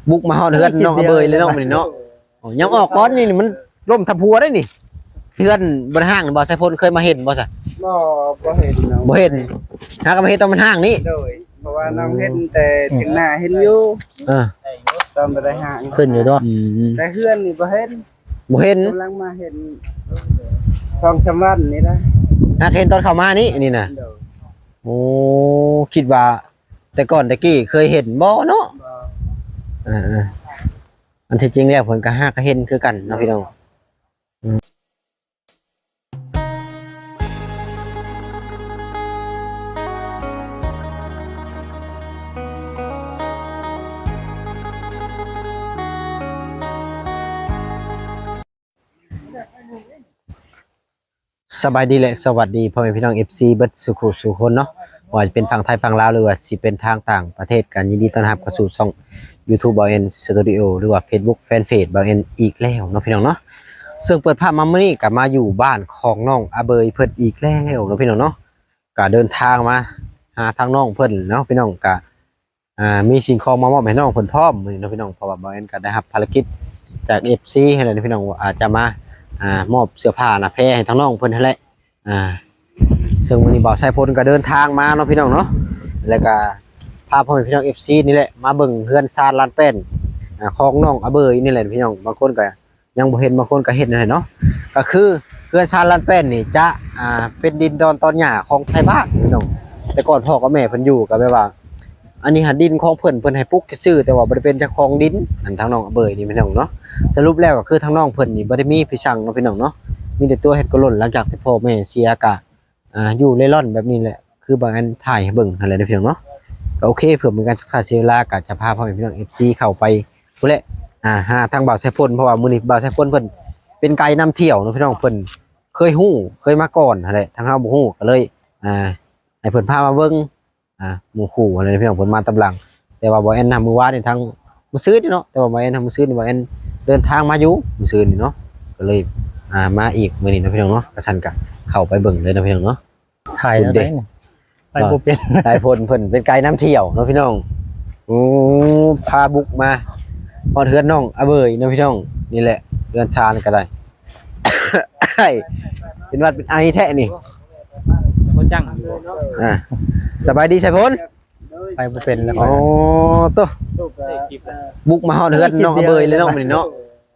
ບຸກມາຮອດເຮືອນນ້ອງອາເບີຍເລີຍເນາະ ມື້ນີ້ເນາະ. ໂອ້ ຍັງອອກກ່ອນນີ້ ມັນລົ້ມທັບຫົວໄດ໋ນີ້. ເຮືອນບໍ່ໄດ້ຮ້າງບໍ່? ສາຍພົນເຄີຍມາເຫັນບໍ່ຊະ? ບໍ່ ບໍ່ເຫັນເນາະ. ບໍ່ເຫັນ. ຫາກໍມາເຫັນຕອນມັນຮ້າງນີ້. ໂດຍ ເພາະວ່ານ້ອງເຫັນແຕ່ເຖິງໜ້າເຫັນຢູ່. ເອີ ຕອນບໍ່ໄດ້ຮ້າງ ຂຶ້ນຢູ່ເນາະ. ອືມ ແຕ່ເຮືອນນີ້ບໍ່ເຫັນ. ບໍ່ເຫັນ. ກຳລັງມາເຫັນສອງສາມວັນນີ້ລະ. ຫາກເຫັນຕອນເຂົ້າມານີ້ ອັນນີ້ນະ. ໂດຍ. ໂອ້ ຄິດວ່າແຕ່ກ່ອນແຕ່ກີ້ເຄີຍເຫັນບໍ່ເນາະ? ບໍ່. ເອີໆ ອັນທີ່ຈິງແລ້ວເພິ່ນກໍຫາກເຫັນຄືກັນເນາະ ພີ່ນ້ອງ. ອືມ ສະບາຍດີ ແລະ ສະຫວັດດີພໍ່ແມ່ພີ່ນ້ອງ ເອັຟຊີ ເບິດສູ່ຄູ່ສູ່ຄົນເນາະ, ບໍ່ວ່າຈະເປັນຝັ່ງໄທຝັ່ງລາວ ຫຼືວ່າຊິເປັນທາງຕ່າງປະເທດ ກໍຍິນດີຕ້ອນຮັບເຂົ້າສູ່ຊ່ອງຢູທູບ ບ່າວແອນ ສະຕູດິໂອ ຫຼືວ່າເຟສບຸກແຟນເພຈບ່າວແອນອີກແລ້ວເນາະ ພີ່ນ້ອງເນາະ. ເຊິ່ງເປີດພາບມາມື້ນີ້ກໍມາຢູ່ບ້ານຂອງນ້ອງອາເບີຍເພິ່ນອີກແລ້ວເນາະ ພີ່ນ້ອງເນາະ. ກໍເດີນທາງມາຫາທາງນ້ອງເພິ່ນເນາະ ພີ່ນ້ອງ. ກໍ ອ່າ ມີສິ່ງຂອງມາມອບໃຫ້ນ້ອງເພິ່ນພ້ອມມື້ນີ້ເນາະ ພີ່ນ້ອງ, ເພາະວ່າບ່າວແອນກໍໄດ້ຮັບພາລະກິດຈາກ ເອັຟຊີ ຫັ້ນແຫຼະ ພີ່ນ້ອງ ວ່າອາດຈະມາ ອ່າ ມອບເສື້ອຜ້າໜ້າແພໃຫ້ທາງນ້ອງເພິ່ນຫັ້ນແຫຼະ. ອ່າ ເຊິ່ງມື້ນີ້ບ່າວສາຍພົນກໍເດີນທາງມາເນາະ ພີ່ນ້ອງເນາະ, ແລ້ວກໍພາພໍ່ແມ່ພີ່ນ້ອງ ເອັຟຊີ ນີ້ແຫຼະ ມາເບິ່ງເຮືອນຊານລານແປ້ນ ອ່າ ຂອງນ້ອງອາເບີຍນີ້ແຫຼະ ພີ່ນ້ອງ. ບາງຄົນກໍ ຍັງບໍ່ເຫັນ ບາງຄົນກໍເຫັນນັ້ນແຫຼະເນາະ. ກໍຄືເຮືອນຊານລານແປ້ນນີ້ຈະ ອ່າ ເປັນດິນດອນຕອນຫຍ້າຂອງໄທບ້ານພີ່ນ້ອງ, ແຕ່ກ່ອນພໍ່ກັບແມ່ເພິ່ນຢູ່ ກໍແບບວ່າ ອັນນີ້ຫາດິນຂອງເພິ່ນ ເພິ່ນໃຫ້ປຸກຊື່ໆ ແຕ່ວ່າບໍ່ໄດ້ເປັນເຈົ້າຂອງດິນ. ອັນທາງນ້ອງອາເບີຍນີ້ພີ່ນ້ອງເນາະ, ສະຫຼຸບແລ້ວກໍຄືທາງນ້ອງເພິ່ນນີ້ບໍ່ໄດ້ມີຜູ້ສັ່ງເນາະ ພີ່ນ້ອງເນາະ, ມີແຕ່ຕົວເຮັດໂກຫຼົ່ນ. ຫຼັງຈາກທີ່ພໍ່ແມ່ເສຍກໍ ອ່າ ຢູ່ເລ່ລ່ອນແບບນີ້ແຫຼະ ຄືບ່າວແອນຖ່າຍໃຫ້ເບິ່ງຫັ້ນແຫຼະເດີພີ່ນ້ອງເນາະ. ກໍໂອເຄ ເພື່ອບໍ່ເປັນການຊັກຊ້າເສຍເວລາ ກໍຈະພາພໍ່ແມ່ພີ່ນ້ອງ ເອັຟຊີ ເຂົ້າໄປພຸ້ນແຫຼະ ອ່າ ຫາທາງບ່າວສາຍພົນ, ເພາະວ່າມື້ນີ້ບ່າວສາຍພົນເພິ່ນເປັນໄກນຳທ່ຽວເນາະ ພີ່ນ້ອງ, ເພິ່ນເຄີຍຮູ້ ເຄີຍມາກ່ອນຫັ້ນແຫຼະ, ທາງເຮົາບໍ່ຮູ້ ກໍເລີຍ ອ່າ ໃຫ້ເພິ່ນພາມາເບິ່ງ ອ່າ ໝູ່ຄູ່ຫັ້ນແຫຼະ ພີ່ນ້ອງ, ເພິ່ນມາຕາມຫຼັງ. ແຕ່ວ່າບ່າວແອນນະ ມື້ວານນີ້ທາງ ມື້ຊືນນີ້ເນາະ, ແຕ່ວ່າບ່າວແອນນະ ມື້ຊືນນີ້ ບ່າວແອນເດີນທາງມາຢູ່ມື້ຊືນນີ້ເນາະ, ກໍເລີຍ ອ່າ ມາອີກມື້ນີ້ເນາະ ພີ່ນ້ອງເນາະ. ກະຊັ້ນກະເຂົ້າໄປເບິ່ງເລີຍເນາະ ພີ່ນ້ອງເນາະ. ຖ່າຍແນວໃດນີ້? ໄປບໍ່ເປັນ. ສາຍພົນເພິ່ນເປັນໄກນຳທ່ຽວເນາະ ພີ່ນ້ອງ. ໂອ້ ພາບຸກມາຮອດເຮືອນນ້ອງອາເບີຍເນາະ ພີ່ນ້ອງ. ນີ້ແຫຼະ ເຮືອນຊານກໍໄດ້ ເປັນຫວັດເປັນໄອແທ້ນີ້. ບໍ່ຈັງຢູ່. ອ່າ ສະບາຍດີສາຍພົນ. ໄປບໍ່ເປັນແລ້ວ. ອໍ ໂຕ ບຸກມາຮອດເຮືອນນ້ອງອາເບີຍເລີຍເນາະ ມື້ນີ້ເນາະ.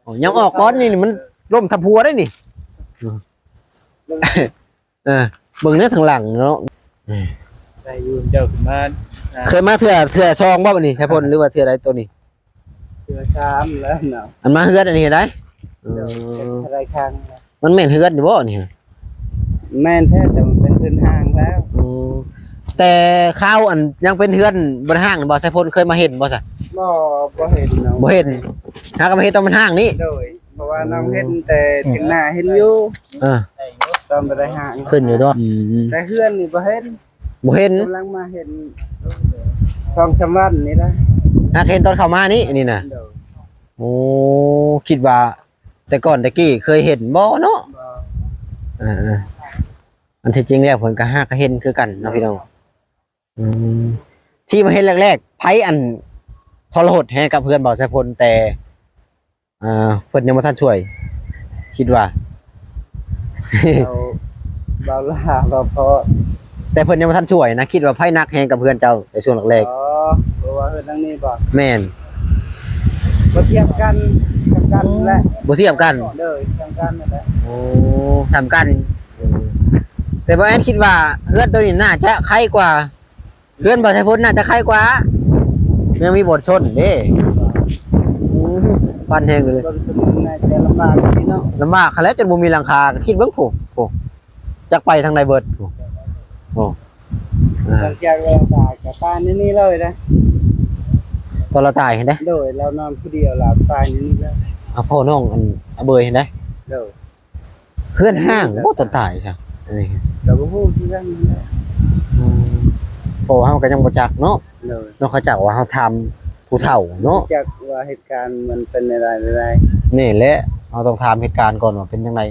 ໂອ້ ຍັງອອກກ່ອນນີ້ ມັນລົ້ມທັບຫົວໄດ໋ນີ້. ເອີ ເບິ່ງເດີທາງຫຼັງເນາະ. ໄດ້ຢູ່ ເຈົ້າຂຶ້ນມາ ອ່າ ເຄີຍມາເທື່ອ ເທື່ອສອງບໍ່ບັດນີ້ ສາຍພົນ ຫຼືວ່າເທື່ອໃດໂຕນີ້? ເທື່ອສາມແລ້ວເນາະ. ອັນມາເຮືອນອັນນີ້ໄດ໋? ໂດຍ. ເອີ ເທື່ອໃດຄັ້ງແລ້ວ. ມັນແມ່ນເຮືອນຢູ່ບໍ່ນີ້? ແມ່ນແທ້ ແຕ່ມັນເປັນເຮືອນຮ້າງແລ້ວ. ອືມ ແຕ່ຄາວອັນຍັງເປັນເຮືອນບໍ່ໄດ້ຮ້າງນີ້ບໍ່ ສາຍພົນເຄີຍມາເຫັນບໍ່ຊະ? ບໍ່ ບໍ່ເຫັນເນາະ. ບໍ່ເຫັນ. ຫາກໍມາເຫັນຕອນມັນຮ້າງນີ້. ໂດຍ. ເພາະວ່ານ້ອງເຫັນແຕ່ ອືມ ເຖິງໜ້າເຫັນຢູ່. ເອີ ຕອນບໍ່ໄດ້ຮ້າງ ຂຶ້ນຢູ່ເນາະ. ອືມ ແຕ່ເຮືອນນີ້ບໍ່ເຫັນ. ບໍ່ເຫັນ. ກຳລັງມາເຫັນສອງສາມວັນນີ້ລະ. ຫາກເຫັນຕອນເຂົ້າມານີ້ ອັນນີ້ນະ. ໂດຍ. ໂອ້ ຄິດວ່າແຕ່ກ່ອນແຕ່ກີ້ເຄີຍເຫັນບໍ່ເນາະ? ບໍ່. ເອີໆ ອັນທີ່ຈິງແລ້ວເພິ່ນກໍຫາກເຫັນຄືກັນເນາະ ພີ່ນ້ອງ. ອືມ ທີ່ມາເຫັນແລກໆ ໃຜອັນທໍລະຫົດແຮງກັບເຮືອນບ່າວສາຍພົນ ແຕ່ ອ່າ ເພິ່ນຍັງບໍ່ທັນຊ່ວຍ ຄິດວ່າ ເອົາ ບ່າວຫຼ້າ ບ່າວພໍ. ແຕ່ເພິ່ນຍັງບໍ່ທັນຊ່ວຍນະ ຄິດວ່າໃຜໜັກແຮງກັບເຮືອນເຈົ້າໃນຊ່ວງແລກໆ? ອໍ ເພາະວ່າເຮືອນຫຼັງນີ້ບໍ່? ແມ່ນ. ບໍ່ທຽບກັນ ສ່ຳກັນແຫຼະ. ບໍ່ທຽບກັນ? ໂດຍ ສ່ຳກັນນັ້ນແຫຼະ. ໂອ້ ສ່ຳກັນ. ແຕ່ບ່າວແອນຄິດວ່າເຮືອນໂຕນີ້ໜ້າຈະໄຄກວ່າ ເຮືອນບ່າວສາຍພົນໜ້າຈະໄຄກວ່າ ຍັງມີບ່ອນຊົນເດ້. ອືມ ຄວັນແຮງຢູ່ເລີຍ. ເບິ່ງສະມຸນໜ້າຈະລຳບາກຢູ່ເນາະ. ລຳບາກຫັ້ນແຫຼະ ຈົນບໍ່ມີຫຼັງຄາ ຄິດເບິ່ງພຸ້ນ ພຸ້ນ ຈັກໄປທາງໃດເບິດ ພຸ້ນ. ໂອ້ ອ່າ ຫຼັງຈາກລາວຕາຍກໍຕາຍໃນນີ້ເລີຍນະ. ຕອນລາວຕາຍຫັ້ນເດ້? ໂດຍ ລາວນອນຜູ້ດຽວ ລາວຕາຍໃນນີ້ເລີຍ. ອາ ພໍ່ນ້ອງອັນອາເບີຍຫັ້ນເດ້? ໂດຍ. ເຮືອນຮ້າງບໍ່ຕອນຕາຍຊະ ອັນນີ້ກໍບໍ່ຮູ້ຄືກັນ. ອືມ ເພາະວ່າເຮົາກໍຍັງບໍ່ຈັກເນາະ. ໂດຍ. ນອກຈາກວ່າເຮົາຖາມຜູ້ເຖົ້າເນາະ ຈັກວ່າເຫດການມັນເປັນແນວໃດ. ແມ່ນແຫຼະ ເຮົາຕ້ອງຖາມເຫດການກ່ອນວ່າເປັນຈັ່ງໃດ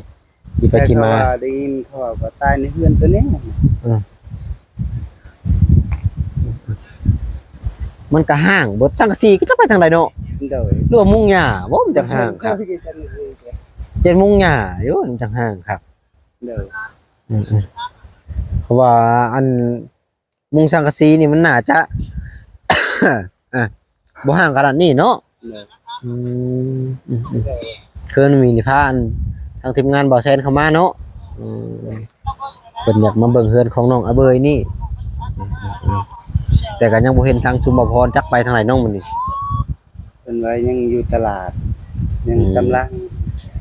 ທີ່ໄປທີ່ມາ. ແຕ່ກໍວ່າໄດ້ຍິນເຂົາເວົ້າວ່າຕາຍໃນເຮືອນໂຕນີ້. ເອີ ມັນກໍຮ້າງເບິດ ສັງກະສີກໍຈະໄປທາງໃດເນາະ. ໂດຍ ຫຼືວ່າມຸງຫຍ້າບໍ່ ມັນຈັ່ງຫ່າງຄັກ ໂດຍ ເຈັດມຸງຫຍ້າຢູ່ ມັນຈັ່ງຫ່າງຄັກ ໂດຍ ອືມໆ ເພາະວ່າອັນ ມຸງສັງກະສີນີ້ມັນໜ້າຈະ ອ່າ ບໍ່ຫ່າງຂະໜາດນີ້ເນາະ ໂດຍ ອືມ ອືມໆ ຄືມີນິພານ ທາງທີມງານບ່າວແຊນເຂົ້າມາເນາະ ອືມ ເພິ່ນຢາກມາເບິ່ງເຮືອນຂອງນ້ອງອາເບີຍນີ້ ອືມໆ ແຕ່ກໍຍັງບໍ່ເຫັນທາງຊຸມບ່າວພອນ ຈັກໄປທາງໃດນ້ອງມື້ນີ້ ເພິ່ນວ່າຍັງຢູ່ຕະຫຼາດ ຍັງ ອືມ ກຳລັງ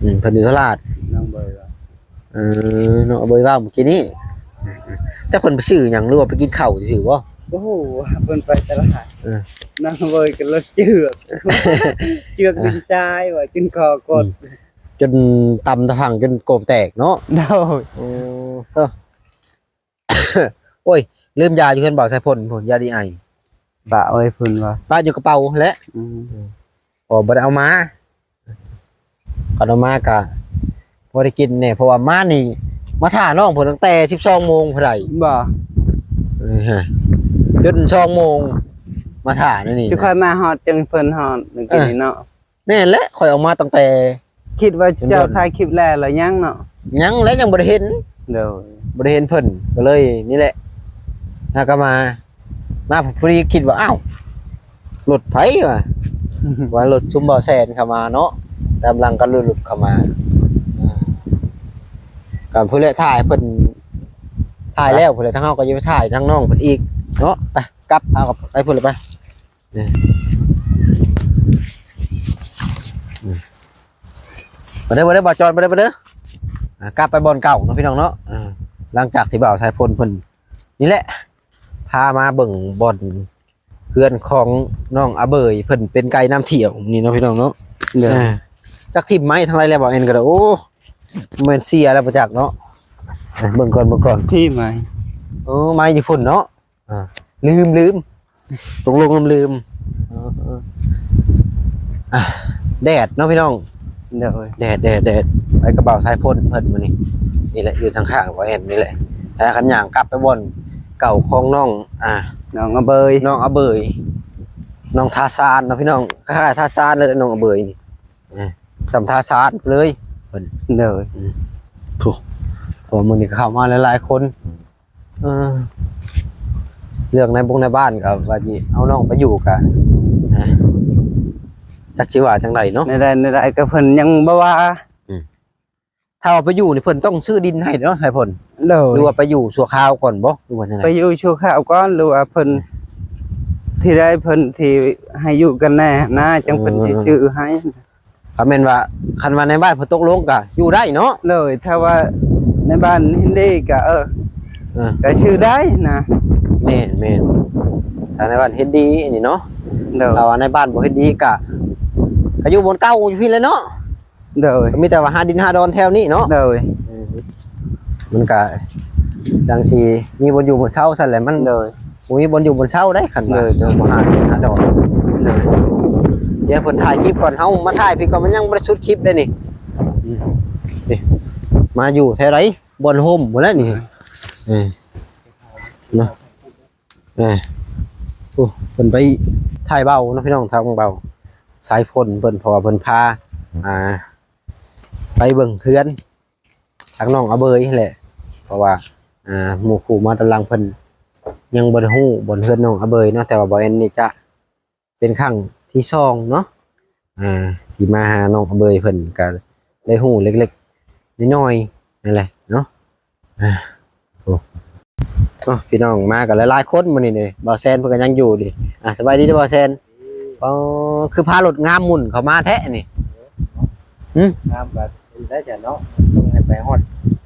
ອືມ ເພິ່ນຢູ່ຕະຫຼາດ ນ້ອງເບີຍວ່າ ເອີ ນ້ອງອາເບີຍວ່າມື້ກີ້ນີ້ ຈັກເພິ່ນໄປຊື້ຫຍັງ ຫຼືວ່າໄປກິນເຂົ້າຊື່ໆບໍ່? ບໍ່ຮູ້ວ່າເພິ່ນໄປຕະຫຼາດ ເອີ ນ້ອງເບີຍກໍລົດເຈືອກ ເຈືອກດິນຊາຍວ່າຈົນຄໍກົດ ອືມ ຈົນຕຳຕະພັງຈົນໂກບແຕກເນາະ ໂດຍ ໂອ້ ໂອ້ຍ ລືມຢາຢູ່ເຮືອນບ່າວສາຍພົນພຸ້ນ ຢາດີໄອ ປະໄວ້ພຸ້ນວ່າ ປະຢູ່ກະເປົາຫັ້ນແຫຼະ ອືມ ພໍບໍ່ໄດ້ເອົາມາ ຄັນເອົາມາກະພໍໄດ້ກິນແດ່ ເພາະວ່າມານີ້ ມາຖ້ານ້ອງເພິ່ນຕັ້ງແຕ່ສິບສອງໂມງພຸ້ນໃດ ບໍ່ ເອີ ຈົນສອງໂມງ ມາຖ້າແນວນີ້ ຈຸ ນະ ຂ້ອຍມາຮອດ ຈັ່ງເພິ່ນຮອດມື້ກີ້ນີ້ເນາະ ເອີ ແມ່ນແຫຼະ ຂ້ອຍອອກມາຕັ້ງແຕ່ ຄິດວ່າເຈົ້າຖ່າຍຄລິບແລ້ວ ແລ້ວຍັງເນາະ ຍັງແຫຼະ ຍັງບໍ່ໄດ້ເຫັນ ໂດຍ ບໍ່ໄດ້ເຫັນເພິ່ນ ກໍເລີຍນີ້ແຫຼະ ຫາກໍມາ ມາພໍດີຄິດວ່າ ອ້າວ ລົດໃຜວະ ວ່າລົດຊຸມບ່າວແຊນເຂົ້າມາເນາະ ຕາມຫຼັງກໍລົດເຂົ້າມາ ກໍພຸ້ນແຫຼະ ຖ້າໃຫ້ເພິ່ນ ຖ່າຍແລ້ວພຸ້ນແຫຼະ ທາງເຮົາກໍຈະໄປຖ່າຍທາງນ້ອງເພິ່ນອີກເນາະ ໄປ ກັບ ເອົາກັບໄປພຸ້ນແຫຼະ ໄປ ເອີ ເອີ ມາເດີ ມາເດີ ບ່າວຈອນ ມາເດີ ມາເດີ ອ່າ ກັບໄປບ່ອນເກົ່າເນາະ ພີ່ນ້ອງເນາະ ອ່າ ຫຼັງຈາກທີ່ບ່າວສາຍພົນເພິ່ນນີ້ແຫຼະ ພາມາເບິ່ງບ່ອນເຮືອນຂອງນ້ອງອາເບີຍ ເພິ່ນເປັນໄກນຳທ່ຽວນີ້ເນາະ ພີ່ນ້ອງເນາະ ເອີ ຈັກຖິ້ມໄມ້ທາງໃດແລ້ວ ບ່າວແອນກໍໄດ້ ໂອ້ ແມ່ນເສຍແລ້ວບໍ່ຈັກເນາະ ອ່າ ເບິ່ງກ່ອນ ເບິ່ງກ່ອນ ທີ່ໄມ້ ໂອ້ ໄມ້ຢູ່ພຸ້ນເນາະ ອ່າ ລືມ ລືມ ຕົກລົງລືມ ເອີ ເອີ ອ່າ ແດດເນາະພີ່ນ້ອງ ໂດຍ ແດດ ແດດ ແດດ ໄປກັບບ່າວສາຍພົນເພິ່ນມື້ນີ້ ນີ້ແຫຼະ ຢູ່ທາງຂ້າງບໍ່ເຫັນນີ້ແຫຼະ ແລ້ວຄັນຍ່າງກັບໄປບ່ອນເກົ່າຂອງນ້ອງ ອ່າ ນ້ອງອາເບີຍ ນ້ອງອາເບີຍ ນ້ອງທາຊານເນາະພີ່ນ້ອງ ຄ້າຍໆທາຊານເລີຍ ນ້ອງອາເບີຍນີ້ ອ່າ ສ່ຳທາຊານເລີຍເພິ່ນ ໂດຍ ອືມ ໂອ້ ເພາະວ່າມື້ນີ້ກໍເຂົ້າມາຫຼາຍໆຄົນ ເອີ ເລື່ອງໃນບົງໃນບ້ານກໍວ່າຊິເອົານ້ອງໄປຢູ່ກໍ ອ່າ ຈັກຊິວ່າຈັ່ງໃດເນາະ ແນວໃດແນວໃດກໍເພິ່ນຍັງບໍ່ວ່າ ອືມ ຖ້າເອົາໄປຢູ່ນີ້ເພິ່ນຕ້ອງຊື້ດິນໃຫ້ເນາະ ສາຍພົນ ໂດຍ ຫຼືວ່າໄປຢູ່ຊົ່ວຄາວກ່ອນບໍ່ ຫຼືວ່າຈັ່ງໃດ ໄປຢູ່ຊົ່ວຄາວກ່ອນ ຫຼືວ່າເພິ່ນ ອືມ ທີ່ໃດເພິ່ນທີ່ໃຫ້ຢູ່ກັນແນ່ນະ ຈັ່ງເພິ່ນ ເອີ ຊິຊື້ໃຫ້ ຄັນແມ່ນວ່າ ຄັນວ່າໃນບ້ານເພິ່ນຕົກລົງກະຢູ່ໄດ້ເນາະ ໂດຍ ຖ້າວ່າໃນບ້ານເຫັນດີກະ ເອີ ເອີ ກະຊື້ໄດ້ນະ ແມ່ນໆ ຖ້າໃນບ້ານເຫັນດີນີ້ເນາະ ໂດຍ ຖ້າວ່າໃນບ້ານບໍ່ເຫັນດີກະ ກະຢູ່ບ່ອນເກົ່າຢູ່ພີ້ແຫຼະເນາະ ໂດຍ ກະມີແຕ່ວ່າຫາດິນຫາດອນແຖວນີ້ເນາະ ໂດຍ ເອີ ມັນກະຈັ່ງຊິມີບ່ອນຢູ່ບ່ອນເຊົາຊັ້ນແຫຼະ ມັນ ໂດຍ ບໍ່ມີບ່ອນຢູ່ບ່ອນເຊົາໄດ໋ ຄັນວ່າ ໂດຍ ໂດຍ ບໍ່ຫາກິນຫາດອນ ໂດຍ ດຽວເພິ່ນຖ່າຍຄລິບກ່ອນ ເຮົາມາຖ່າຍພີ້ກ່ອນ ມັນຍັງບໍ່ໄດ້ສຸດຄລິບເດ້ນີ້ ອືມ ນີ້ ມາຢູ່ແຖວໃດ ບ່ອນຮົ່ມພຸ້ນແຫຼະນີ້ ເອີ ເນາະ ເອີ ໂອ້ ເພິ່ນໄປຖ່າຍເບົາເນາະ ພີ່ນ້ອງ ທາງເບົາ ສາຍຝົນເພິ່ນ ເພາະວ່າເພິ່ນພາ ອ່າ ໄປເບິ່ງເຮືອນ ທາງນ້ອງອາເບີຍຫັ້ນແຫຼະ ເພາະວ່າ ອ່າ ໝູ່ຄູ່ມາຕາມຫຼັງເພິ່ນຍັງບໍ່ໄດ້ຮູ້ບ່ອນເຮືອນນ້ອງອາເບີຍເນາະ ແຕ່ວ່າບ່າວແອນນີ້ຈະເປັນຄັ້ງທີສອງເນາະ ອ່າ ທີ່ມາຫານ້ອງອາເບີຍ ເພິ່ນກໍໄດ້ຮູ້ເລັກໆນ້ອຍໆນັ້ນແຫຼະເນາະ ອ່າ ໂອ້ ເນາະ ພີ່ນ້ອງມາກັນຫຼາຍໆຄົນມື້ນີ້ນີ້ ບ່າວແຊນເພິ່ນກໍຍັງຢູ່ນີ້ ອ່າ ສະບາຍດີເດີບ່າວແຊນ ອໍ ຄືພາລົດງາມໝຸ່ນເຂົ້າມາແທ້ນີ້ ຫຶ ງາມກໍໄດ້ແຕ່ເນາະ ໃຫ້ໄປຮອດ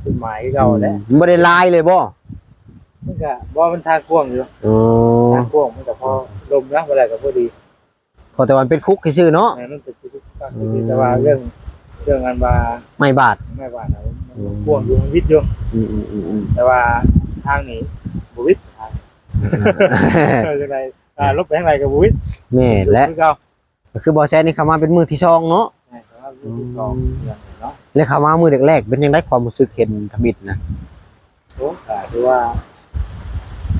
ຈຸດໝາຍຄືເກົ່າແຫຼະ ອືມ ບໍ່ໄດ້ຫຼາຍເລີຍບໍ່? ມັນກໍບໍ່ ມັນທາງກວ້າງຢູ່ ອໍ ທາງກວ້າງ ມັນກໍພໍລົມນະ ບໍ່ໄດ້ກໍພໍດີ ພໍແຕ່ວ່າມັນເປັນຄຸກຊື່ໆເນາະ ແມ່ນ ມັນເປັນຄຸກ ອືມ ແຕ່ວ່າເລື່ອງ ເລື່ອງອັນວ່າໄມ້ບາດ ໄມ້ບາດນະ ມັນ ອືມ ກວ້າງຢູ່ ມັນວິດຢູ່ ອືມໆໆໆ ແຕ່ວ່າທາງນີ້ບໍ່ວິດ ເອີ ຈັ່ງໃດ ອ່າ ລົບໄປທາງໃດກໍບໍ່ວິດ ແມ່ນແຫຼະ ຄືເກົ່າ ກໍຄືບ່າວແຊນນີ້ເຂົ້າມາເປັນມື້ທີສອງເນາະ ແມ່ນ ເຂົ້າມາມື້ທີສອງ ອືມ ເນາະ ແລ້ວເຂົ້າມາມື້ແລກໆ ເປັນຈັ່ງໃດຄວາມຮູ້ສຶກເຫັນທຳອິດນະ? ໂອ້ ກໍຖືວ່າ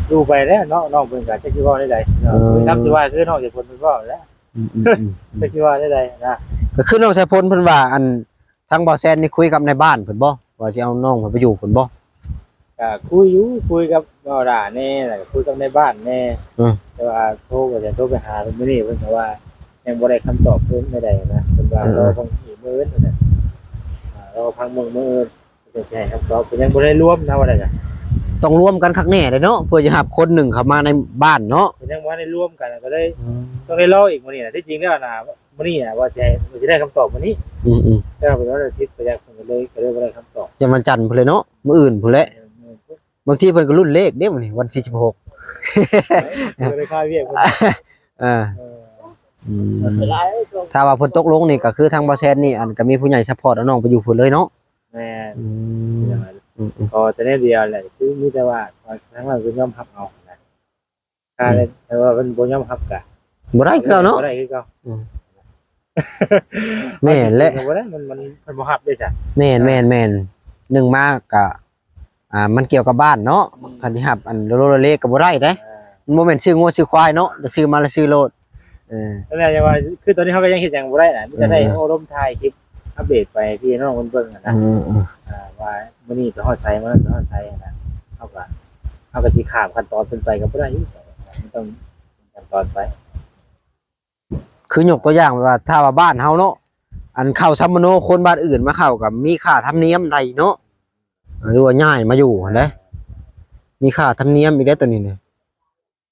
ຢູ່ໄປແລ້ວເນາະ ນ້ອງເພິ່ນກໍຈັກຊິເວົ້າແນວໃດເນາະ ເອີ ນຳຊິວ່າຄືນ້ອງເຫດຜົນເພິ່ນເວົ້າແຫຼະ ອືມໆໆ ຈັກຊິວ່າແນວໃດນະ. ກໍຄືນ້ອງສາຍຝົນເພິ່ນວ່າ ອັນ ທາງບ່າວແຊນນີ້ຄຸຍກັບນາຍບ້ານເພິ່ນບໍ່ ວ່າຊິເອົານ້ອງເພິ່ນໄປຢູ່ເພິ່ນບໍ່? ກໍຄຸຍຢູ່ ຄຸຍກັບບ່າວຫຼ້າແດ່ ແລ້ວກໍຄຸຍກັບນາຍບ້ານແດ່. ເອີ ແຕ່ວ່າໂທ ກໍຈະໂທໄປຫາເພິ່ນມື້ນີ້ ເພິ່ນກໍວ່າຍັງບໍ່ໄດ້ຄຳຕອບເພິ່ນໃດໆນະ. ເພິ່ນວ່າ ເອີ ລໍເບິ່ງອີກມື້ອື່ນນະ ອ່າ ລໍຟັງເບິ່ງມື້ອື່ນ ເພິ່ນຈະໃຫ້ຄຳຕອບ. ເພິ່ນຍັງບໍ່ໄດ້ລວມນະ ວ່າໄດ້ກະ ຕ້ອງລວມກັນຄັກແນ່ເດ້ເນາະ ເພື່ອຈະຮັບຄົນໜຶ່ງເຂົ້າມາໃນບ້ານເນາະ. ເພິ່ນຍັງບໍ່ໄດ້ລວມກັນ ກໍເລີຍ ອືມ ຕ້ອງໄດ້ລໍອີກມື້ນີ້ນະ. ທີ່ຈິງແລ້ວນະ ມື້ນີ້ນະ ວ່າຈະ ວ່າຊິໄດ້ຄຳຕອບມື້ນີ້ ອືມໆ ແຕ່ວ່າເພິ່ນວັນອາທິດ ກໍຢາກ ເພິ່ນກໍເລີຍ ກໍເລີຍບໍ່ໄດ້ຄຳຕອບ. ຈະວັນຈັນພຸ້ນແຫຼະເນາະ ມື້ອື່ນພຸ້ນແຫຼະ. ເອີ ມື້ອື່ນ ບາງທີເພິ່ນກໍລຸ້ນເລກເດ້ມື້ນີ້ ວັນທີສິບຫົກ ກໍໄດ້ຄາວຽກເພິ່ນ. ເອີ ເອີ ອືມ ຖ້າວ່າເພິ່ນຕົກລົງນີ້ ກໍຄືທາງບ່າວແຊນນີ້ ອັນ ກໍມີຜູ້ໃຫຍ່ຊັບພອດເອົານ້ອງໄປຢູ່ພຸ້ນເລີຍເນາະ. ແມ່ນ ອືມ ກໍແຕ່ແນວດຽວແຫຼະ ຄືມີແຕ່ວ່າທາງເຮົາກໍຍອມຮັບເອົານະ. ຖ້າ ອືມ ແຕ່ວ່າເພິ່ນບໍ່ຍອມຮັບກະ ບໍ່ໄດ້ຄືເກົ່າເນາະ ບໍ່ໄດ້ຄືເກົ່າ. ອືມ ແມ່ນແຫຼະ ບໍ່ໄດ້ ມັນ ມັນ ເພິ່ນບໍ່ຮັບເດ້ຊະ. ແມ່ນໆໆ ໜຶ່ງມາກະ ອ່າ ມັນກ່ຽວກັບບ້ານເນາະ. ອືມ ຄັນຊິຮັບອັນໂລໆເລໆກໍບໍ່ໄດ້ເດ້. ອ່າ ມັນບໍ່ແມ່ນຊື້ງົວຊື້ຄວາຍເນາະ ຢາກຊື້ມາແລ້ວຊື້ໂລດ. ເອີ ນັ້ນແຫຼະ ຈັ່ງວ່າ ຄືຕອນນີ້ເຮົາກໍຍັງເຮັດຫຍັງບໍ່ໄດ້ນະ ມີແຕ່ໄດ້ ເອີ ໂອ້ລົມ ຖ່າຍຄລິບອັບເດດໄປໃຫ້ພີ່ນ້ອງເພິ່ນເບິ່ງຫັ້ນນະ. ເອີໆ ອ່າ ວ່າມື້ນີ້ໄປຮອດໃສ ມື້ນັ້ນໄປຮອດໃສຫັ້ນນະ. ເຮົາກໍ ເຮົາກໍຊິຂ້າມຂັ້ນຕອນເພິ່ນໄປກໍບໍ່ໄດ້ຢູ່ ມັນຕ້ອງຂັ້ນຕອນໄປ. ຄືຍົກຕົວຢ່າງແບບວ່າ ຖ້າວ່າບ້ານເຮົາເນາະ ອັນເຂົ້າສຳມະໂນຄົນບ້ານອື່ນມາເຂົ້າ ກໍມີຄ່າທຳນຽມໄດ້ເນາະ ຫຼືວ່າຍ້າຍມາຢູ່ຫັ້ນເດ້ ມີຄ່າທຳນຽມອີກເດ້ໂຕນີ້ນະ.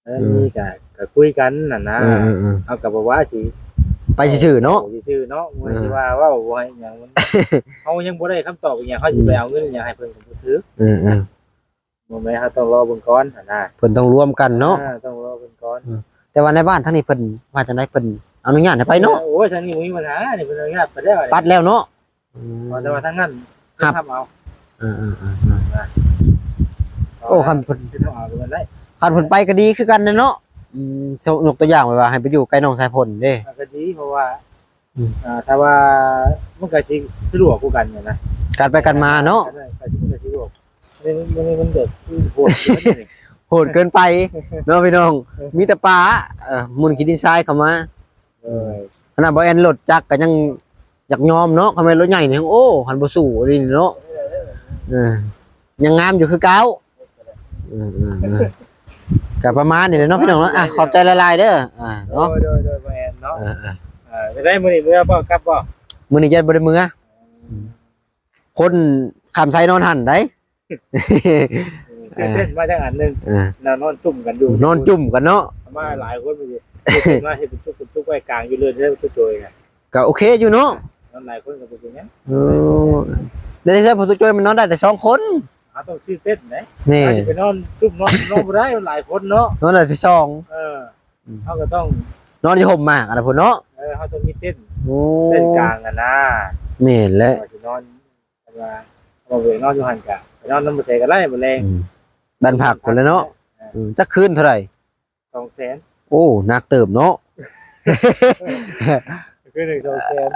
ເອີ ເອີ ມີກະ ກະຄຸຍກັນຫັ້ນນະ. ເອີໆໆ ເຮົາກໍບໍ່ວ່າຊິ ໄປຊື່ໆເນາະ ເວົ້າຊື່ໆເນາະ. ເອີ ບໍ່ຊິວ່າເວົ້າບໍ່ໃຫ້ຫຍັງ ມັນ ເຮົາຍັງບໍ່ໄດ້ຄຳຕອບອີຫຍັງ ເຮົາຊິໄປເອົາເງິນອີຫຍັງໃຫ້ເພິ່ນກໍບໍ່ຖືກ. ເອີໆ ບໍ່ແມ່ນ ເຮົາຕ້ອງລໍເບິ່ງກ່ອນຫັ້ນນະ ເພິ່ນຕ້ອງລວມກັນເນາະ. ເອີ ຕ້ອງລໍເບິ່ງກ່ອນ. ເອີ ແຕ່ວ່າໃນບ້ານທາງນີ້ເພິ່ນວ່າຈັ່ງໃດ ເພິ່ນອະນຸຍາດໃຫ້ໄປເນາະ? ໂອ້ຍ ທາງນີ້ບໍ່ມີບັນຫານີ້ ເພິ່ນອະນຸຍາດໄປແລ້ວ ຕັດແລ້ວເນາະ. ອືມ ເພາະແຕ່ວ່າທາງນັ້ນ ຮັບ ຮັບເອົາ. ເອີໆໆໆ ໂອ້ ຄັນເພິ່ນ ຊິເອົາກໍໄດ້ ຄັນເພິ່ນໄປກໍດີຄືກັນແຫຼະເນາະ. ອືມ ຍົກຕົວຢ່າງແບບວ່າໃຫ້ໄປຢູ່ໃກ້ນ້ອງສາຍຝົນເດ້ ກໍດີ ເພາະວ່າ ອືມ ອ່າ ຖ້າວ່າ ມັນກໍຊິສະດວກກວ່າກັນນະ ການໄປການມາເນາະ. ເອີ ກໍຊິ ມັນກໍສະດວກ. ອັນນີ້ມັນ ມັນ ມັນແບບໂຫດເກີນໄປ ໂຫດເກີນໄປເນາະພີ່ນ້ອງ. ເອີ ມີແຕ່ປ່າ ເອີ ໝຸ່ນຂີ້ດິນຊາຍເຂົ້າມາ. ເອີ ຂະໜາດບໍ່ແອນລົດຈັກກໍຍັງຢາກຍອມເນາະ ຄັນແມ່ນລົດໃຫຍ່ນີ້ ໂອ້ ຄັນບໍ່ສູ້ອີ່ຫຼີເນາະ. ເອີ ຍັງງາມຢູ່ຄືເກົ່າ. ເອີໆໆ ກໍປະມານນີ້ແຫຼະເນາະພີ່ນ້ອງເນາະ. ອ່ະ ຂອບໃຈຫຼາຍໆເດີ. ອ່າ ເນາະ ໂດຍໆໆ ບໍ່ແອນເນາະ. ເອີໆ ເອີ ໄດ້ມື້ນີ້ເມືອບໍ່ ກັບບໍ່? ມື້ນີ້ຍັງບໍ່ໄດ້ເມືອ. ອືມ ຄົນຄຳໄຊນອນຫັ້ນໃດ. ຊື້ເຕັນມາຈັກອັນໜຶ່ງ ເອີ ນອນ ນອນຈຸ້ມກັນຢູ່ ນອນຈຸ້ມກັນເນາະ. ມາຫຼາຍຄົນ ມາເຮັດເປັນຕຸກໆໄວ້ກາງຢູ່ເລີຍ ເລີຍໂຕໂຈຍນະ ກໍໂອເຄຢູ່ເນາະ. ນອນຫຼາຍຄົນກໍບໍ່ເປັນຫຍັງ. ເອີ ແຕ່ເຮືອນພໍ່ໂຕໂຈຍມັນນອນໄດ້ແຕ່ສອງຄົນ. ເຮົາຕ້ອງຊື້ເຕັນໄດ໋. ແມ່ນ ເຮົາຊິໄປນອນຈຸ້ມ ນອນ ນອນບໍ່ໄດ້ ມັນຫຼາຍຄົນເນາະ ນອນໄດ້ແຕ່ສອງ. ເອີ ອືມ ເຮົາກໍຕ້ອງນອນຢູ່ຮົ່ມໝາກອັນນັ້ນພຸ້ນເນາະ. ເອີ ເຮົາຕ້ອງມີເຕັນ ໂອ້ ເຕັນກາງຫັ້ນນະ. ແມ່ນແຫຼະ ເຮົາຊິນອນ ຄັນວ່າເຮົາບໍ່ໄປນອນຢູ່ຫັ້ນກະ ໄປນອນນຳບໍ່ໃສກໍໄດ້ມື້ແລງ. ອືມ ບ້ານພັກພຸ້ນແຫຼະເນາະ. ເອີ ອືມ ຈັກຄືນເທົ່າໃດ? ສອງແສນ. ໂອ້ ໜັກເຕີບເນາະ. ຄືນໜຶ່ງສອງແສນ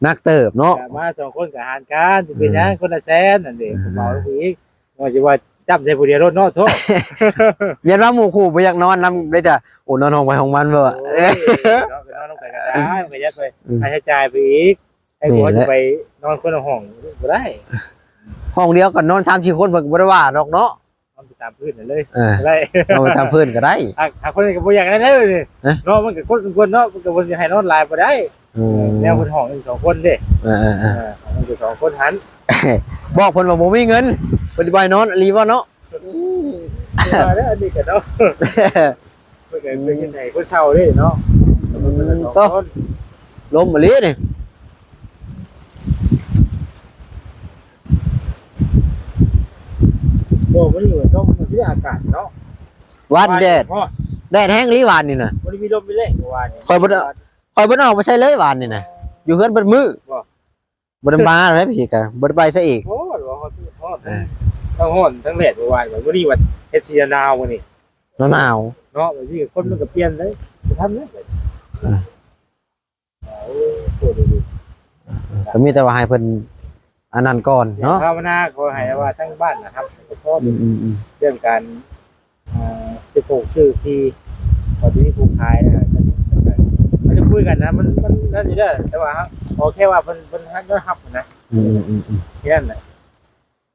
ໜັກເຕີບເນາະ. ກະມາສອງຄົນກະຫານກັນ ຊິເປັນຫຍັງ ອືມ ຄົນລະແສນນັ້ນເດ້. ເອີ ເອົາໄປອີກ ວ່າຊິວ່າຈ້ຳໃສ່ຜູ້ດຽວໂລດເນາະ. ໂທ້ ຢ້ານວ່າໝູ່ຄູ່ບໍ່ຢາກນອນນຳເດ້ຈ້ະ. ໂອ້ ນອນຫ້ອງໃຜຫ້ອງມັນບໍ່? ໂອ້ຍ ເນາະ ໄປນອນນຳກັນກໍໄດ້ ມັນກໍຍັດໄປ ອືມ ຄ່າໃຊ້ຈ່າຍໄປອີກ. ໃຫ້ຜົວຊິໄປນອນຄົນລະຫ້ອງບໍ່ໄດ້. ຫ້ອງດຽວກໍນອນສາມສີ່ຄົນ ເພິ່ນກໍບໍ່ໄດ້ວ່າດອກເນາະ. ນອນໄປຕາມພື້ນນັ້ນເລີຍ ເອີ ກໍໄດ້ ນອນໄປຕາມພື້ນກໍໄດ້. ຫາ ຫາຄົນນີ້ກໍບໍ່ຢາກໄດ້ເລີຍນີ້ ຮະ ເນາະ. ມັນກໍຄົນຄົນເນາະ ມັນກໍບໍ່ຊິໃຫ້ນອນຫຼາຍບໍ່ໄດ້. ອືມ ແນວເພິ່ນຫ້ອງໜຶ່ງສອງຄົນເດ້. ເອີໆໆ ເອີ ມັນກໍສອງຄົນຫັ້ນ. ບອກເພິ່ນວ່າບໍ່ມີເງິນ ເພິ່ນຊິບໍ່ໃຫ້ນອນອີ່ຫຼີບໍ່ເນາະ? ອືມ ວ່າແລ້ວອັນນີ້ກໍເນາະ. ເພິ່ນກໍເປັນຈັ່ງໃດ ຜູ້ເຊົ່າເດ້ເນາະ ເພິ່ນກໍສອງຄົນ. ລົມອີ່ຫຼີນີ້. ບໍ່ ມື້ນີ້ມັນຕົກ ມັນຄືອາກາດເນາະ. ວານແດດ ວານນີ້ ແດດແຮງອີ່ຫຼີວານນີ້ນະ. ບໍ່ໄດ້ມີລົມມີແລງເມື່ອວານນີ້. ຂ້ອຍບໍ່ໄດ້ ຂ້ອຍບໍ່ໄດ້ອອກໄປໃສເລີຍວານນີ້ນະ. ຢູ່ເຮືອນເບິດມື້. ບໍ່ ບໍ່ໄດ້ມາເລີຍພີ່ກະ ບໍ່ໄດ້ໄປໃສອີກ. ໂອ້ ຮ້ອນ ຮ້ອນ ເອີ ທັງຮ້ອນທັງແດດເມື່ອວານນີ້. ມື້ນີ້ວ່າເຮັດສີໜາວໆ ມື້ນີ້ ໜາວໆ ເນາະ. ບາງທີຄົນມັນກໍປ່ຽນເລີຍ ບໍ່ທັນເລີຍ. ເອີ ໂອ້ ໂຄດດີ ກໍມີແຕ່ວ່າໃຫ້ເພິ່ນອັນນັ້ນກ່ອນເນາະ. ພາວະນາຂໍໃຫ້ວ່າທາງບ້ານນະ ຮັບໃຫ້ສະເພາະ ອືມໆໆ ເລື່ອງການ ອ່າ ຊື້ໂພກຊື້ທີ່ ເຂົາຈະມີຜູ້ຂາຍນະ ກໍ ກໍ ຄຸຍກັນນະ ມັນ ມັນນັ້ນຢູ່ເດີ ແຕ່ວ່າເຮົາ ຂໍແຄ່ວ່າເພິ່ນ ເພິ່ນຮັບ ຍອມຮັບນະ ອືມໆໆໆ ແຄ່ນັ້ນແຫຼະ.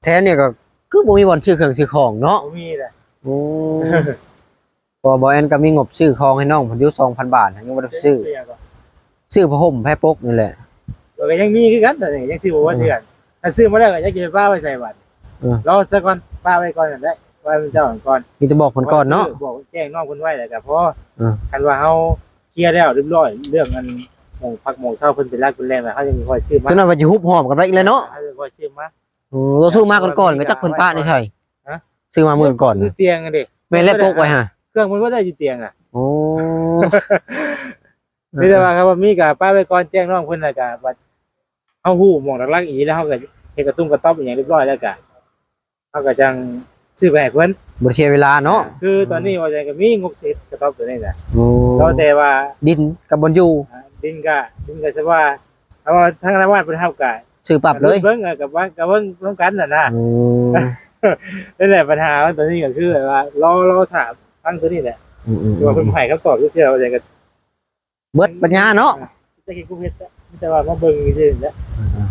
ແທ້ນີ້ກໍຄືບໍ່ມີບ່ອນຊື້ເຄື່ອງຊື້ຂອງເນາະ ບໍ່ມີແຫຼະ. ໂອ້ ເພາະວ່າບ່າວແອນກໍມີງົບຊື້ຂອງໃຫ້ນ້ອງເພິ່ນຢູ່ສອງພັນບາດ ຍັງບໍ່ໄດ້ໄປຊື້ ຊື້ຫຍັງກໍ ຊື້ຜ້າຫົ່ມແພປົກນີ້ແຫຼະ. ເອີ ກໍຍັງມີຄືກັນ ຕອນນີ້ຍັງຊື້ບໍ່ໝົດຄືກັນ. ຄັນຊື້ມາແລ້ວກໍຈັກຊິໄປປະໄວ້ໃສບັດ ເອີ ລໍຊະກ່ອນ ປະໄວ້ກ່ອນນັ້ນແຫຼະ ໄວ້ເຈົ້າກ່ອນ ມີແຕ່ບອກເພິ່ນກ່ອນເນາະ ບອກແຈ້ງນ້ອງເພິ່ນໄວ້ແລ້ວກໍພໍ. ເອີ ຄັນວ່າເຮົາເຄລຍແລ້ວຮຽບຮ້ອຍ ເລື່ອງອັນໝ່ອງພັກໝ່ອງເຊົາເພິ່ນເປັນຫຼັກເປັນແຫຼ່ງແລ້ວ ເຮົາຈັ່ງຄ່ອຍຊື້ມາ ຕົວນັ້ນວ່າຊິຮຸບຫອມກັນໄວ້ອີກແລ້ວເນາະ ເຮົາຈັ່ງຄ່ອຍຊື້ມາ. ໂອ້ ເຮົາຊື້ມາກ່ອນໆ ກໍຈັກເພິ່ນປະໃນໃສ ຮະ? ຊື້ມາມື້ກ່ອນ ຢູ່ຕຽງຫັ້ນເດ້ ແມ່ນແລ້ວ ປົກໄວ້ຫາ ເຄື່ອງເພິ່ນບໍ່ໄດ້ຢູ່ຕຽງອະ. ໂອ້ ມີແຕ່ວ່າຄັນວ່າມີກໍປະໄວ້ກ່ອນ ແຈ້ງນ້ອງເພິ່ນ ແລ້ວກໍບັດເຮົາຮູ້ໝ່ອງຫຼັກໆອີ່ຫຼີແລ້ວ ເຮົາກໍເຮັດກະຕຸ້ມກະຕ໊ອບອີ່ຫຍັງຮຽບຮ້ອຍແລ້ວກໍ ເຮົາກໍຈັ່ງຊື້ໄປໃຫ້ເພິ່ນ ບໍ່ໄດ້ເສຍເວລາເນາະ. ຄືຕອນນີ້ວ່າຈັ່ງກໍມີງົບຊິເຮັດກະຕ໊ອບຕົວນີ້ນະ. ໂອ້ ກໍແຕ່ວ່າດິນກັບບ່ອນຢູ່ ອ່າ ດິນກະ ດິນກະຊະວ່າ ເຮົາວ່າທາງລັດເພິ່ນຮັບກະ ຊື້ປັບເລີຍ ເບິ່ງ ເອີ ກັບວ່າ ກັບເບິ່ງນຳກັນຫັ້ນນະ. ໂອ້ ນັ້ນແຫຼະ ບັນຫາມັນຕອນນີ້ກໍຄືແບບວ່າ ລໍ ລໍຖ້າຟັງຕົວນີ້ແຫຼະ. ອືມໆໆ ວ່າເພິ່ນໃຫ້ຄຳຕອບຢູ່ເທື່ອວ່າຈັ່ງກໍ ເບິດປັນຍາເນາະ ຈະເຮັດກໍເຮັດ ແຕ່ວ່າມາເບິ່ງຊື່ໆແຫຼະ. ເອີ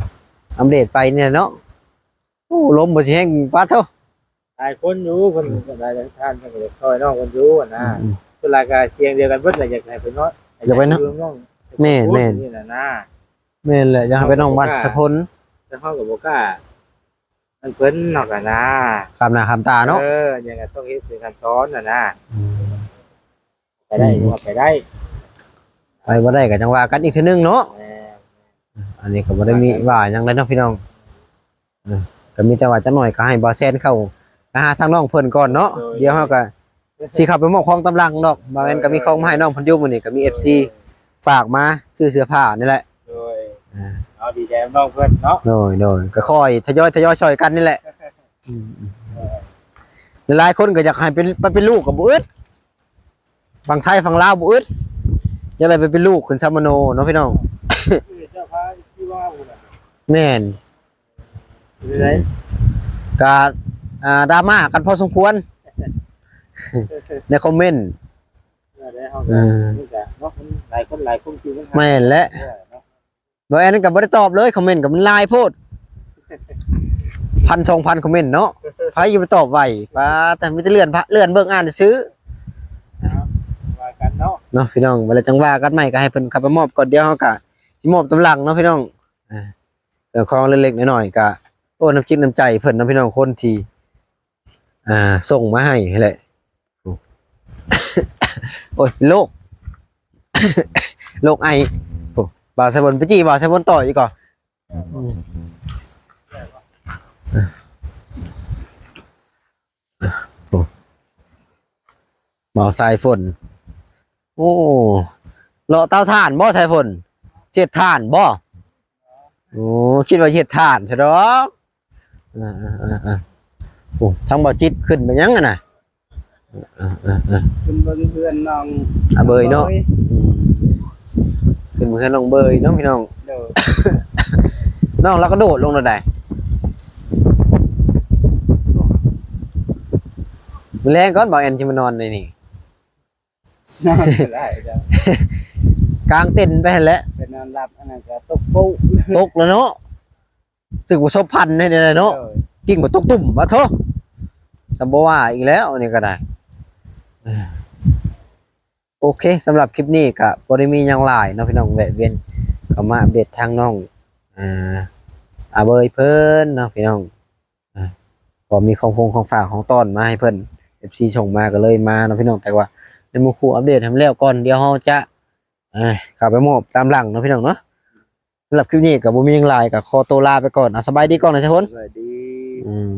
ໆ ອັບເດດໄປນີ້ແຫຼະເນາະ. ໂອ້ ລົມບໍ່ຊິແຮງປາດໂທ້ ຫຼາຍຄົນຢູ່ ເພິ່ນ ອືມ ກໍຫຼາຍທ່ານເພິ່ນກໍຢາກຊ່ອຍນ້ອງເພິ່ນຢູ່ຫັ້ນນະ. ອືມໆ ສ່ວນຫຼາຍກໍສຽງດຽວກັນເບິດແຫຼະ ຢາກໃຫ້ເພິ່ນເນາະ ຢາກໄປເນາະ ແມ່ນໆ ນີ້ນະນະ. ແມ່ນແຫຼະ ຢາກໃຫ້ໄປນອກບ້ານສະພົນ ແຕ່ເຮົາກໍບໍ່ກ້າ ອັນເພິ່ນເນາະກະນາ ຂ້າມໜ້າຂ້າມຕາເນາະ. ເອີ ຫຍັງກໍຕ້ອງເຮັດເປັນຂັ້ນຕອນນະນະ. ອືມ ໄປໄດ້ ອືມ ກໍໄປໄດ້ ໄປບໍ່ໄດ້ກໍຈັ່ງວ່າກັນອີກເທື່ອໜຶ່ງເນາະ. ແມ່ນ ອັນນີ້ກໍບໍ່ໄດ້ມີວ່າຫຍັງເລີຍເນາະພີ່ນ້ອງ. ເອີ ກໍມີແຕ່ວ່າຈັກໜ້ອຍກໍໃຫ້ບ່າວແຊນເຂົ້າໄປຫາທາງນ້ອງເພິ່ນກ່ອນເນາະ. ໂດຍ ດຽວເຮົາກໍຊິເຂົ້າໄປມອບຂອງຕາມຫຼັງດອກ. ບ່າວແອນກໍມີຂອງມາໃຫ້ນ້ອງເພິ່ນຢູ່ມື້ນີ້ ກໍມີເອັຟຊີຝາກມາຊື້ເສື້ອຜ້ານີ້ແຫຼະ. ໂດຍ ອ່າ ເອົາ ດີໃຈນຳນ້ອງເພິ່ນເນາະ. ໂດຍໆ ກໍຄ່ອຍທະຍອຍ ທະຍອຍຊ່ອຍກັນນີ້ແຫຼະ. ອືມໆ ເອີ ຫຼາຍໆຄົນກໍຢາກໃຫ້ເປັນ ໄປເປັນລູກກໍບໍ່ອຶດ ຝັ່ງໄທຝັ່ງລາວບໍ່ອຶດ ຢາກໄດ້ໄປເປັນລູກຂຶ້ນຊາມະໂນເນາະພີ່ນ້ອງ. ເຈົ້າພາທີ່ວ່າ ແມ່ນ ເປັນໃດ? ກະ ອ່າ ດຣາມາກັນພໍສົມຄວນ ໃນຄອມເມັນ. ເອີ ໄດ້ເຮົາ ເອີ ກໍ ມັນກະເນາະ ມັນຫຼາຍຄົນຫຼາຍຄົນທີ່ມັນ ແມ່ນແຫຼະ ເນາະ. ບໍ່ ອັນນັ້ນກໍບໍ່ໄດ້ຕອບເລີຍ ຄອມເມັນກໍມັນຫຼາຍໂພດ ພັນສອງພັນຄອມເມັນເນາະ ໃຜຈະໄປຕອບໄວ. ປ້າ ແຕ່ມີແຕ່ເລື່ອນ ເລື່ອນເບິ່ງອ່ານຊື່ ເອົາ ວ່າກັນເນາະ ເນາະພີ່ນ້ອງ. ເວລາຈັ່ງວ່າກັນໃໝ່ ກໍໃຫ້ເພິ່ນເຂົ້າໄປມອບກ່ອນ ດຽວເຮົາກໍຊິມອບຕາມຫຼັງເນາະພີ່ນ້ອງ. ອ່າ ເລື່ອງຂອງເລັກໆນ້ອຍໆ ກໍ ໂອ້ ນ້ຳຈິດນ້ຳໃຈເພິ່ນເນາະພີ່ນ້ອງ ຄົນທີ່ ອ່າ ສົ່ງມາໃຫ້ຫັ້ນແຫຼະ. ໂອ້ຍ ໂລກ ໂລກໄອ. ໂອ້ ບ່າວສາຍຝົນ ໄປຈີ່ບ່າວສາຍຝົນຕໍ່ອີກກໍ ອືມ ໂອ້ ບ່າວສາຍຝົນ. ໂອ້ ເລາະເຕົາຖ່ານບໍ່ສາຍຝົນ? ເຮັດຖ່ານບໍ່? ໂອ້ ຄິດວ່າເຮັດຖ່ານຊະດອກ. ເອີໆໆໆ ໂອ້ ທາງບ່າວຈິດຂຶ້ນໄປຫຍັງຫັ້ນນະ? ເອີໆໆໆ ຂຶ້ນເບິ່ງເຮືອນນ້ອງອາເບີຍເນາະ. ອືມ ຂຶ້ນເຮືອນນ້ອງເບີຍເນາະພີ່ນ້ອງ. ໂດຍ ນ້ອງລາວກະໂດດລົງແລ້ວໃດ໋. ມື້ແລງກ່ອນ ບ່າວແອນຊິມານອນໃນນີ້ ນອນບໍ່ໄດ້ດອກ ກາງເຕັນໄປຫັ້ນແຫຼະ ໄປນອນຫຼັບ ອັນນັ້ນກໍຕົກປຸ ຕົກແລ້ວເນາະ. ຖືກປະສົບພັນໃຫ້ແດ່ເນາະ. ໂດຍ ກິ່ງມາຕົກຕຸ່ມ ປະໂທ ສຳບໍ່ວ່າອີກແລ້ວ ອັນນີ້ກໍໄດ້. ເອີ ໂອເຄ ສຳລັບຄລິບນີ້ກໍບໍ່ໄດ້ມີຫຍັງຫຼາຍເນາະພີ່ນ້ອງ ແວະວຽນເຂົ້າມາອັບເດດທາງນ້ອງ ອ່າ ອາເບີຍເພິ່ນເນາະພີ່ນ້ອງ. ອ່າ ກໍມີຂອງຟົງຂອງຝາກຂອງຕ້ອນມາໃຫ້ເພິ່ນ ເອັຟຊີສົ່ງມາກໍເລີຍມາເນາະພີ່ນ້ອງ. ແຕ່ວ່າໃຫ້ໝູ່ຄູ່ອັບເດດໃຫ້ມັນແລ້ວກ່ອນ ດຽວເຮົາຈະ ອ່າ ເຂົ້າໄປມອບຕາມຫຼັງເນາະພີ່ນ້ອງເນາະ. ສຳລັບຄລິບນີ້ກໍບໍ່ມີຫຍັງຫຼາຍ ກໍຂໍໂຕລາໄປກ່ອນ. ອ່າ ສະບາຍດີກ່ອນນະສາຍຝົນ. ສະບາຍດີ. ອືມ.